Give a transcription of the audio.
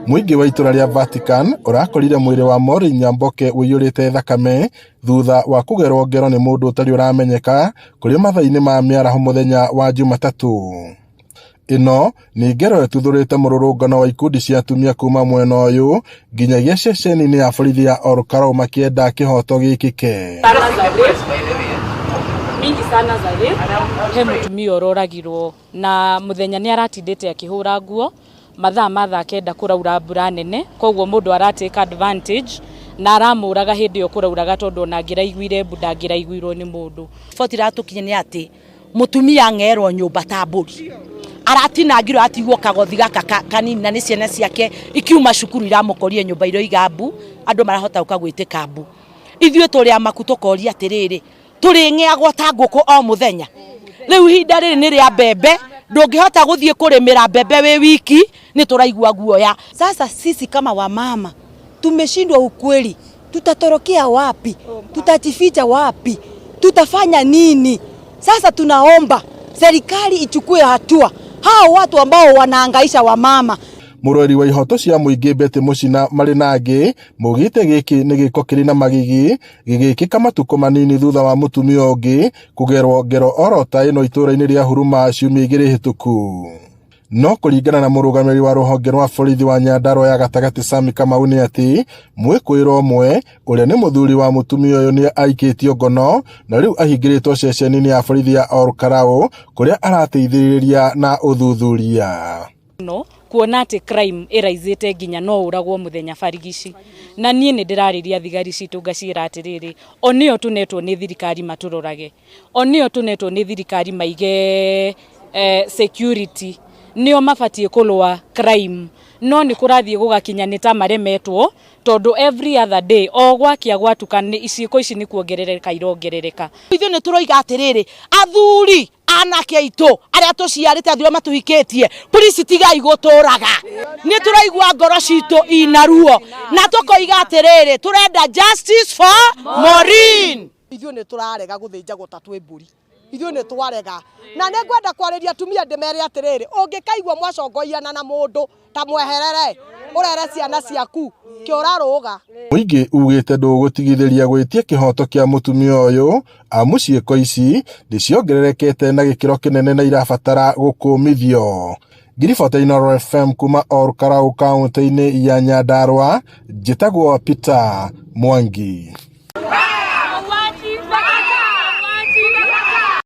Mũingĩ wa itũra rĩa Vatican ũrakorire mwĩrĩ wa Maureen Nyamboke ũiyũrĩte thakame thutha wa kũgerwo ngero nĩ mũndũ ũtarĩ ũramenyeka kũrĩ mathaa-inĩ ma mĩaraho mũthenya wa Jumatatũ. Ĩno nĩ ngero ĩtuthũrĩte mũrũrũngano wa ikundi cia atumia kuma mwena ũyũ nginyagia ceceni-inĩ ya borithi ya Ol Kalou makĩenda kĩhoto gĩkĩke. Mingi sana za rape. He mũtumia ũroragirwo na mũthenya nĩ aratindĩte akĩhũra nguo mathaa ma thaa kenda kũraura mbura nene, koguo mũndũ ara take advantage na aramũraga hĩndĩ ĩyo kũrauraga, tondũ ona angĩraiguire mbu ndangĩraiguirwo nĩ mũndũ. Riboti iratũkinya nĩ atĩ mũtumia ang'erwo nyũmba ta mbũri, aratinangirwo atigwo kagothi gaka kanini, na nĩ ciana ciake ikiuma cukuru iramũkorire nyũmba iroiga mbu, andũ marahota gũka gwĩtĩka mbu. Ithuĩ tũrĩ amaku tũkoria atĩrĩrĩ, tũrĩng'eagwo ta ngũkũ o mũthenya? Rĩu ihinda rĩrĩ nĩ rĩa mbembe, ndũngĩhota gũthiĩ kũrĩmĩra mbembe wĩ wiki, nĩ tũraigua guoya. Sasa sisi kama wamama tumeshindwa ukweli, tutatorokea wapi? Tutajificha wapi? Tutafanya nini? Sasa tunaomba serikali ichukue hatua hao watu ambao wanaangaisha wamama. Mũrũĩri wa ihoto cia mũingĩ Betty Mũcina marĩ na angĩ maugĩte gĩkĩ nĩ gĩko kĩrĩ na magigi gĩgĩkĩka matukũ manini thutha wa mũtumia ũngĩ kũgerwo ngero oro ta ĩno itũũra-inĩ rĩa Huruma ciumia igĩrĩ hĩtũku. No kũringana na mũrũgamĩrĩri wa rũhonge rwa borithi wa Nyandarua ya gatagatĩ Sami Kamau nĩ atĩ mwĩkũĩrwo ũmwe ũrĩa nĩ mũthuri wa mũtumia ũyũ nĩ aikĩtio ngono na rĩu ahingĩrĩtwo ceceni-inĩ ya borithi ya Ol Kalou kũrĩa arateithĩrĩria na ũthuthuria. No kuona atĩ crime ĩraizĩte nginya no ũragwo mũthenya barigici, na niĩ nĩ ndĩrarĩria thigari citũ ngaciĩra atĩrĩrĩ, o nĩo tũnetwo nĩ thirikari matũrorage, o nĩo tũnetwo nĩ thirikari maige security, nĩo mabatiĩ kũrũa crime, no nĩ kũrathiĩ gũgakinya nĩ ta maremetwo, tondũ every other day o gwakia gwatuka nĩ ciĩko ici nĩ kuongerereka irongerereka. Ithuĩ nĩ tũroiga atĩrĩrĩ, athuri anake aitũ arĩa tũciarĩte, athuri arĩa matũhikĩtie, please tigai gũtũraga. Nĩ tũraigua ngoro citũ ina ruo na tũkoiga atĩrĩrĩ, tũrenda justice for Maureen. Ithuĩ nĩ tũrarega gũthĩnjagwo ta twĩ mbũri, ithuĩ nĩ twarega, na nĩ ngwenda kwarĩria atumia ndĩmere atĩrĩrĩ, ũngĩkaigua mwacongoiana na mũndũ ta mweherere, ũrere ciana ciaku kĩũra rũga. Mũingĩ ugĩte ndũgũtigithĩria gwĩtia kĩhoto kĩa mũtumia ũyũ amu ciĩko ici nĩ ciongererekete na gĩkĩro kĩnene na irabatara gũkũmithio. Ngiribota Inooro FM kuma Ol Kalou kaunti-inĩ ya Nyandarua, njĩtagwo Peter Mwangi.